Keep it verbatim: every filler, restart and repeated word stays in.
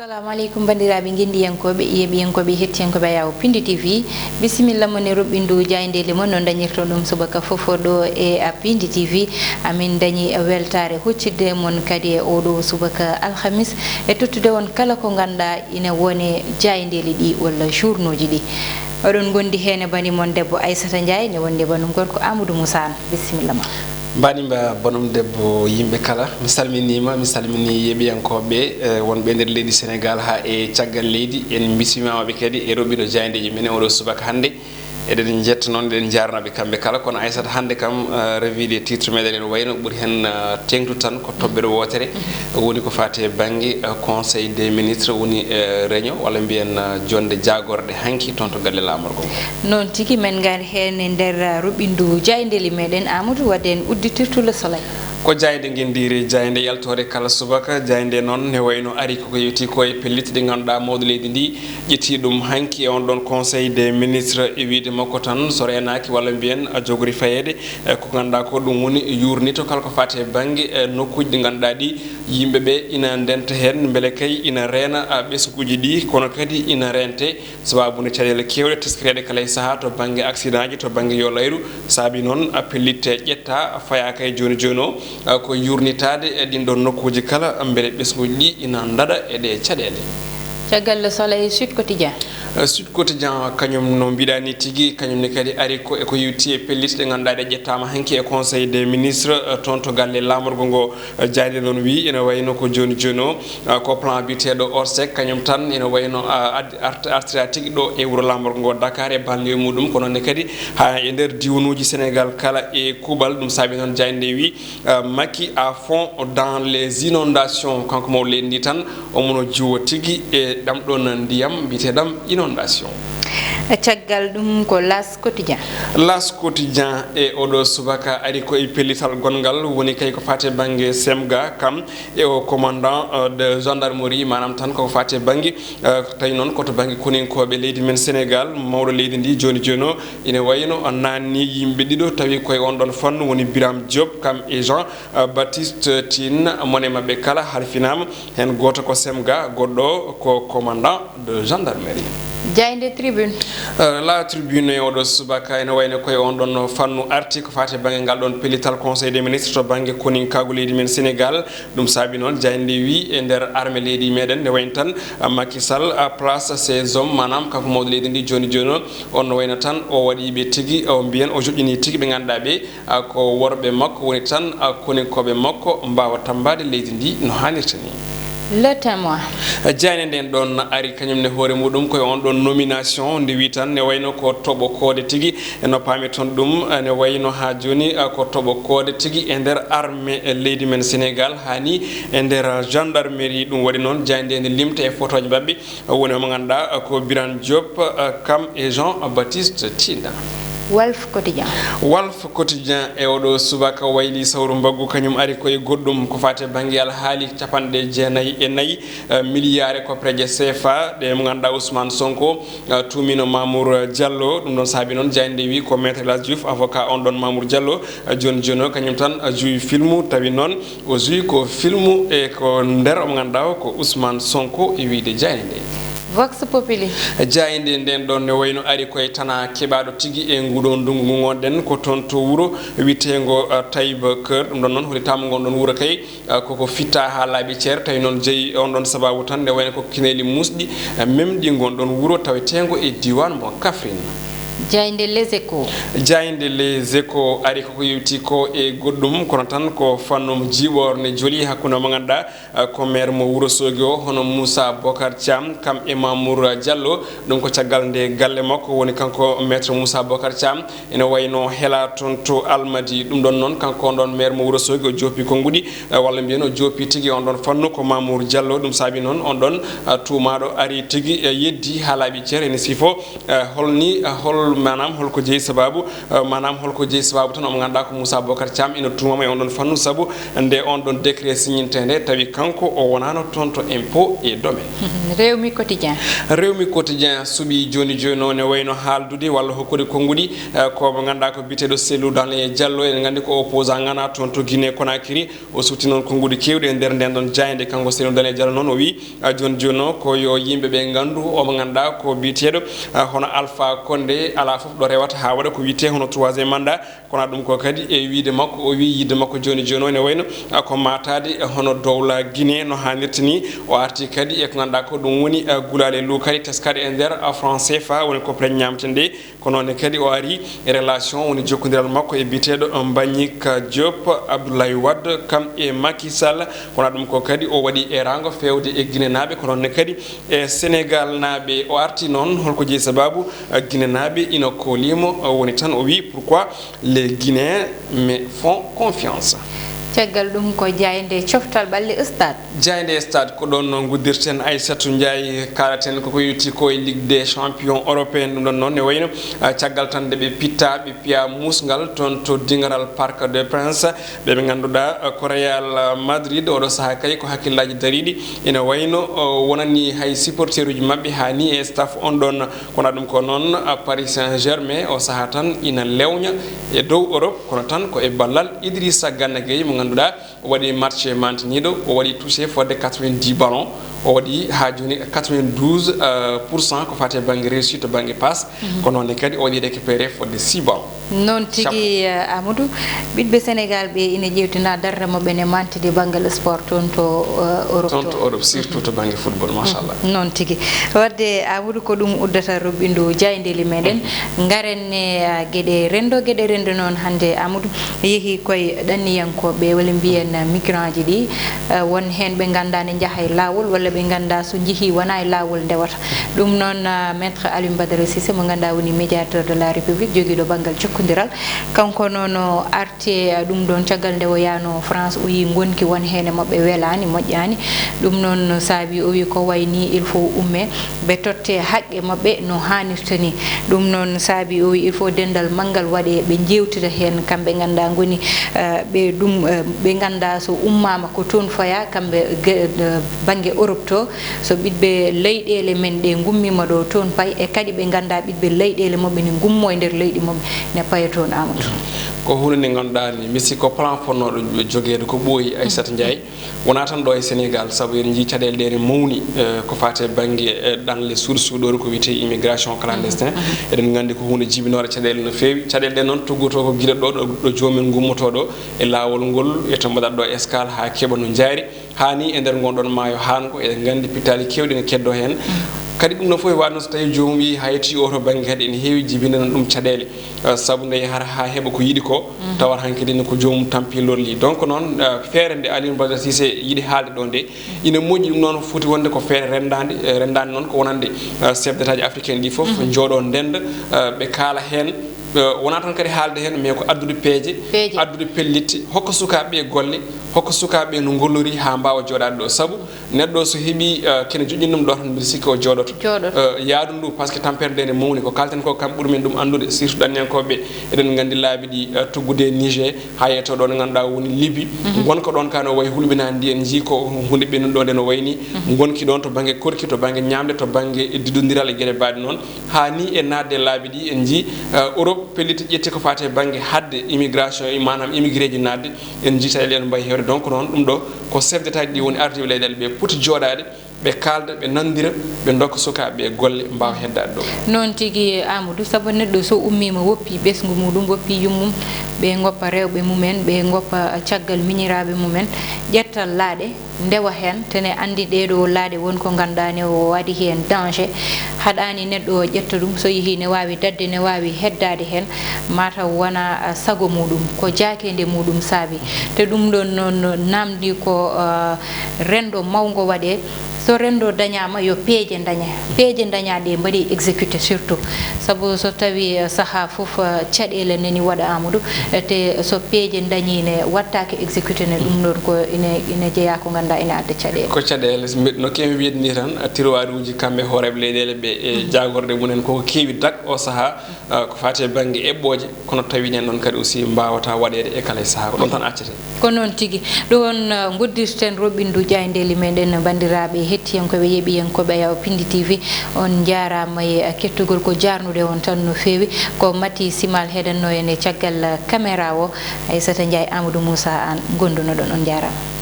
Assalamu aleykum, banndiraaɓe ngenndiyankooɓe, yeeɓiyankooɓe, hettiyankooɓe Ayaw Pindi T V. Bisimilla mon e roɓɓindu jaayndeeli mon no dañirton ɗum subaka fof ɗo e a Pindi T V. Amin dañi weltaare huccitde mon kadi e oɗo subaka alhamis e tottude on kala ko ngannduɗaa ina wone jaayndeeli ɗi walla journaux ji ɗi. Oɗon ngondi heen e bani mon debbo Aissata Ndiaye, ne wondi e banum gorko Amadou Moussa Anne. Bisimilla ma. Mbaɗi mba bonum debbo yimɓe kala. Mi salminiima, mi salmini yeeɓiyankooɓe, eh, wonɓe e nder leydi Sénégal haa e caggal leydi. En mbisimaama ɓe kadi e roɓɓindo jaayndeeji men e oɗo subaka hannde. Eɗen njetta noon, eɗen njaarnaɓe kamɓe kala. Kono Aissata, hannde kam, eh, revue des titres meɗen en wayno ɓuri heen, eh, teeŋtu tan ko toɓɓere wootere. Woni ko faati e bannge, eh, Conseil des ministres, woni, eh, réunion, walla mbiyen, eh, jonnde jaagorɗe hanki toon to galle laamorgo ngo. Noon tigi, men ngar heen e nder, eh, ruɓɓindu jaayndeeli meɗen Amadou, wadde en udditirtu Le Soleil. Ko jaaynde ngenndiire, jaaynde yaltoore kala subaka, jaaynde noon ne wayno ari koko yewti ko e pellitte ɗe ngannduɗaa mawɗo leydi ndi ƴetti ɗum hanki e on ɗon Conseil des ministres e wiyde makko tan so reenaaki walla mbiyen a jogori fayeede, eh, ko ngannduɗaa ko ɗum woni yuurnito kala ko faati e bannge, eh, nokkuuji ɗi ngannduɗaa ɗi yimɓe ɓe ina ndenta heen, mbele kay ina reena, ah, ɓesnguuji ɗi, kono kadi ina reente sababu nde caɗeele keewɗe teskireeɗe kala e sahaa to bannge accident ji, to bannge yo layru, saabi noon, ah, pellitte ƴetta fayaaka e jooni jooni o, ah, ko yuurnitaade e ɗin ɗon nokkuuji kala, mbele ɓesnguuji ɗi ina ndaɗa e ɗe caɗeele. Caggal Le Soleil, Sud Quotidien. Eh, Sud Quotidien, kañum no mbiɗa ni tigi, kañum ne kadi ari ko e ko yewti e pellitte ɗe ngannduɗaa ɗe ƴettaama hanki e Conseil des ministres, eh, toon to galle laamorgo ngo. Eh, jaaynde noon wi ene wayno ko jooni jooni o, eh, ko plan biyeteeɗo Orsec, kañum tan ene wayno, ah, ad-, art-, artira tigi ɗo e wuro laamorgo ngo Dakar e banlieue muɗum, kono ne kadi haa e nder diwnuuji Sénégal kala e kuuɓal. Ɗum saabi noon jaaynde wi, eh, Macky à fond dans les inondations, kanko mawɗo leydi ndi tan omo no juwo tigi e ɗam ɗon ndiyam mbiyeteeɗam inondation. E caggal ɗum ko L'As Quotidien. L'As Quotidien e oɗo subaka ari ko e pellital gonngal woni kay ko faati e bannge Semga, kam e o commandant, euh, de gendarmerie, maanaam tan ko faati e bannge, euh, tawi noon ko to bannge koninkooɓe leydi men Sénégal, mawɗo leydi ndi jooni jooni o ine wayno naanni yimɓe ɗiɗo tawi koye on ɗon fannu woni Biram Diop, kam e Jean, euh, Baptiste Tine, mone maɓɓe kala halfinaama. Heen gooto ko Semga, goɗɗo o ko commandant de gendarmerie. Jaaynde Tribune. Euh, La Tribune e oɗo subaka ene wayno koye on ɗon fannu arti ko faati e bannge ngal ɗon pellital Conseil des ministres to bannge koninkaagu leydi men Sénégal. Ɗum saabi noon jaaynde wi e nder armée leydi meɗen ne wayno tan, ah, Macky Sall, ah, place ses hommes, maanaam kanko mawɗo leydi ndi jooni jooni o, on no wayno tan o waɗi ɓe tigi, o mbiyen o joƴƴini tigi ɓe ngannduɗaa ɓe, ah, ko worɓe makko woni tan, ah, koninkooɓe makko mbaawa tammbaade leydi ndi no haanirta ni. Le Témoin. Jaaynde nden ɗon ari kañum ne hoore muɗum koye on ɗon nomination, nde wi tan ne wayno ko toɓo koode tigi, e no paami toon ɗum, eh, ne wayno haa jooni, eh, ko toɓo koode tigi e nder armée, eh, leydi men Sénégal, haa ni e nder gendarmerie. Ɗum waɗi noon jaaynde nde limta e photoji maɓɓe, woni omo ngannduɗaa ko Birane Diop, eh, kam e Jean Baptiste Tine. Walf Quotidien. Walf Quotidien e oɗo subaka wayli sawru mbaggu, kañum ari koye goɗɗum ko faati e bannge alhaali capanɗe jeenayi e nayi, eh, miliyaare koppeeje C F A ɗe mo ngannduɗaa Ousmane Sonko, eh, tuumino Mamour Diallo. Ɗum ɗon saabi noon jaaynde wi ko Maître El Hadj Diouf, avocat on ɗon Mamour Diallo, eh, jooni jooni o kañum tan, eh, juwi filmu, tawi noon o juwi ko filmu e ko nder omo ngannduɗaa o ko Ousmane Sonko e wiyde jaaynde nde. Vox Populi. Jaaynde nden ɗon ne wayno ari koye tana keɓaaɗo tigi e nguɗo ndungu ngu ngonɗen ko toon to wuro witeengo, eh, Taïba Keur. Ɗum ɗon noon holi taamu ngon ɗon wuro kay, eh, koko fitta haa laaɓi ceer, tawi noon jeyi on ɗon sababu tan nde wayno ko kineeli musɗi, eh, memɗi ngon ɗon wuro taweteengo e diiwaan mo Kaffrine. Jaaynde Les Échos. Jaaynde Les Échos ari koko yewti ko e goɗɗum, kono tan ko fannum jiiɓoore ne joli hakkunde mo ngannduɗaa, eh, ko maire mo Wuro Soogi o, hono Moussa Bocar Thiam, kam e Mamour Diallo. Ɗum ko caggal nde galle makko woni kanko Maître Moussa Bocar Thiam. Ene wayno hela toon to Almadi. Ɗum ɗon noon, kanko on ɗon maire mo Wuro Soogi, o joopi konnguɗi, eh, walla mbiyen o joopi tigi on ɗon fannu ko Mamour Diallo. Ɗum saabi noon on ɗon, eh, tuumaaɗo ari tigi, eh, yeddi haa laaɓi ceer. Ene sifo, eh, holni, eh, hol Maanaam holko jeyi sababu, eh, maanaam holko jeyi sababu tan, omo ngannduɗaa ko Moussa Bocar Thiam ina tuumama e on ɗon fannu, sabu nde on ɗon décret signinte nde, tawi kanko o wonaano toon to impôt et domaine. Rewmi Quotidien. Rewmi Quotidien suɓii jooni jooni o, ne wayno haaldude walla hokkude konnguɗi, eh, ko mo ngannduɗaa ko biyeteeɗo Cellou Dalein Diallo, eɗen nganndi ko opposant ŋana toon to Guinée Conakry. O suɓti noon konnguɗi keewɗi e nder nden ɗon jaaynde. Kanko Cellou Dalein Diallo noon o wii, a, jooni jooni o ko yo yimɓe ɓe nganndu omo ngannduɗaa ko biyeteeɗo, a, hono Alpha Condé alaa fof ɗo rewata haa waɗa ko wiyetee hono troisième mandat. Kono ɗum ko kadi e wiyde makko, o wii yidde makko jooni jooni o ne wayno, a, ko maataade e hono dowla Guinée no haanirta ni. O arti kadi e ko ngannduɗaa ko ɗum woni, a, gulaale luukari teskaade e nder, a, franc C F A, woni coppite ñaamte nde. Ko noon ne kadi o ari e relation, woni jokkondiral makko e biyeteeɗo Mbagnick Diop, Abdoulaye Wade, kam e Macky Sall. Kono ɗum ko kadi o waɗi eeraango feewde e Guinée naaɓe, ko noon ne kadi e Sénégal naaɓe. O arti noon holko jeyi sababu, eh, Guinée naaɓe ina kooliimo, eh, woni tan o wii, pourquoi les Guinéens me font confiance. Caggal ɗum ko jaaynde coftal ɓalli Stade. Jaaynde Stade, ko ɗoon no nguddirten Aissatou Ndiaye, kaalaten koko yowiti ko e Ligue des Champions européen. Ɗum ɗon noon ne wayno, ah, caggal tan nde ɓe pitta, ɓe piya muusngal toon to dingaral Parc des Princes. Ɓe ɓe ngannduɗaa, ah, ko Real Madrid, oɗo sahaa kay ko hakkillaaji dariiɗi. Ina wayno, oh, wonani hay supporteruuji maɓɓe haa ni e staff on ɗon. Kono ɗum ko noon, ah, Paris Saint-Germain o sahaa tan ina lewña e dow Europe, kono tan ko e ballal Idrissa Gana Gueye mo ngannduɗaa o waɗi match mantiniiɗo, o waɗi touché fodde quatre-vingt-dix ballon, o waɗi haa jooni quatre-vingt-douze pour cent ko faati e bannge réussite to bannge passe. Mhm. Ko noon ne kadi o waɗi récupéré fodde six ballon. Noon tigi, eh, Amadou, ɓiɗɓe Sénégal ɓe ina ƴeewtina darnde maɓɓe ne mantini banngal sport toon to, eh, Europe. Toon to Europe, surtout to bannge football, machallah. Mhm. Noon tigi. Wadde Amadou, ko ɗum uddata roɓɓindu jaayndeeli meɗen. Mhm. Ngaren ne, eh, geɗe renndo, geɗe renndo noon hannde Amadou. Yehi koye ɗanniyankooɓe, walla mbiyen migrant ji ɗi, eh, won heen ɓe nganndaa ne njaha e laawol, walla ɓe nganndaa so njihii wonaa e laawol ndewata. Ɗum noon, eh, Maître Alioune Badara Cissé, mo nganndaa woni médiateur de la République, jogiiɗo banngal jokkondiral. Kanko noon o arti, eh, ɗum ɗoon caggal nde o yaano France, o yii ngonki won heen e maɓɓe welaani, moƴƴaani. Ɗum noon saabi o wii ko wayi nii il faut umme. Ɓe totte haqqe maɓɓe no haanirta ni. Ɗum noon saabi o wi il faut denndal manngal waɗe, ɓe njeewtida heen, kamɓe nganndaa ngoni, eh, ɓe ɗum, eh, ɓe nganndaa so ummaama ko toon faya, kamɓe ge-, eh, bannge Europe to, so ɓiɗɓe leyɗeele men ɗe ngummiima ɗo toon pay, e kadi ɓe nganndaa ɓiɗɓe leyɗeele maɓɓe ne ngummo e nder leyɗi maɓɓe ne paya toon, Amadou. Ko huunde nde ngannduɗaa ni, mi sikko plan fotnooɗo jogeede ko ɓooyi, Aissata Ndiaye. Wonaa tan ɗo e Sénégal, sabu eɗen njii caɗeele ɗe ne mawni, eh, ko faati e bannge, eh, ɗanle suuɗ-, suuɗoore ko wiyetee immigration clandestin. Mhm, mhm. Eɗen nganndi ko huunde jibinoore caɗeele no feewi. Caɗeele ɗe noon toggotoo ko gila ɗo, ɗo, ɗo joomum en ngummotoo ɗo e laawol ngol, e to mbaɗata ɗo escale haa keɓa no njaari. Haa ni e nder ngon ɗon maayo haan ko eɗen nganndi pittaali keewɗi ne keddoo heen. Mhm. Kadi ɗum ɗo fof e waɗno so tawii joomum yii haa yettii oo to bannge kadi ene heewi jibinde noon ɗum caɗeele. Eh, sabu nde yahata haa heɓa ko yiɗi ko, mhm, tawata hankadi ne ko joomum tampi lorli. Donc noon, eh, feere nde Alioune Badara Cissé yiɗi haalde ɗo nde, ina moƴƴi ɗum noon foti wonde ko feere renndaande, eh, renndaande noon ko wonande, eh, chef d'état ji africain ɗi fof, mhm, njooɗoo ndennda, eh, ɓe kaala heen, eh, wonaa tan kadi haalde heen, mais ko addude peeje, peeje, addude pellitte, hokka sukaaɓe ɓe golle, hokka sukaaɓe ɓe no ngollori haa mbaawa jooɗaade ɗo. Sabu neɗɗo so heɓii, eh, kene joƴƴini ɗum ɗo tan, mbiɗa sikki o jooɗoto. Jooɗoto. Eh, yaadu ndu, par ce que tampere nde ne mawni, ko kalten ko kam ɓuri men ɗum anndude, surtout ɗanniyankooɓe ɓe. Eɗen nganndi laabi ɗi, eh, tuggude Niger, haa yetto ɗo nde ngannduɗaa woni Libye. Mhm. Ngonka ɗon ka no wayi hulɓinaani ndi, en njii ko huunde ɓennude ɗo nde no wayi ni. Mhm. Ngonki ɗon to bannge korki, to bannge ñaamde, to bannge diɗondiral e geɗe mbaɗe noon. Haa ni e naatde e laabi ɗi, en njii, eh, Europe pellitte ƴetti ko faati e bannge haɗde immigration, maanaam immigré ji naatde. En njii caɗeele ɗe no mbayi heewde. Donc noon ɗum ɗo ko chef d'état ji ɗi woni ardiiɓe leyɗeele ɓe poti jooɗaade, ɓe kaalda, ɓe nanndira, ɓe ndokka sukaaɓe ɓe golle, mbaawa heddaade ɗo. Noon tigi, Amadou, sabu neɗɗo so ummiima, woppi ɓesngu muɗum, woppi yummum, ɓe ngoppa rewɓe mumen, ɓe ngoppa caggal miñiraaɓe mumen, ƴetta laaɗe, ndewa heen, te ne anndi ɗee ɗoo laaɗe won ko ngannduɗaa ne o waɗi heen danger, haɗaani neɗɗo o ƴetta ɗum, so yehii ne waawi daɗde, ne waawi heddaade heen, mataw wonaa, ah, sago muɗum, ko jaakeende muɗum saabi. Te ɗum ɗoon noon naamndii ko, ah, renndo mawngo waɗee, So renndo dañaama, yo peeje ndañe. Peeje ndaña ɗe mbaɗi exécuté surtout. Sabu so tawi, eh, sahaa fof, eh, caɗeele nani waɗa, Amadou, eh, te so peeje ndañi ne waɗtaake exécuté ne, ɗum ɗoon ko ine, ine jeyaa ko ngannduɗaa ine adda caɗeele. Ko caɗeele, mbiɗ-, no keewi wiyde ni tan, tiroiruuji kamɓe hooreeɓe leyɗeele ɓe e jaagorde mumen koko keewi dak o sahaa, ah, ko faati e bannge eɓɓooje, kono tawi nen noon kadi aussi mbaawata waɗeede e kala e sahaa. Ko ɗoon tan accete. Ko noon tigi. Ɗum won, uh, nguddirten roɓɓindu ƴayndeeli meɗen banndiraaɓe hettiyankooɓe yeeɓiyankooɓe Yaw Pindi T V. On njaaraama e kettugol, ko jaarnude on tan no feewi. Ko Mati Simal heɗanno en e caggal, uh, caméra o. Aissata Ndiaye, Amadou Moussa Anne ngondunoɗon. On njaaraama.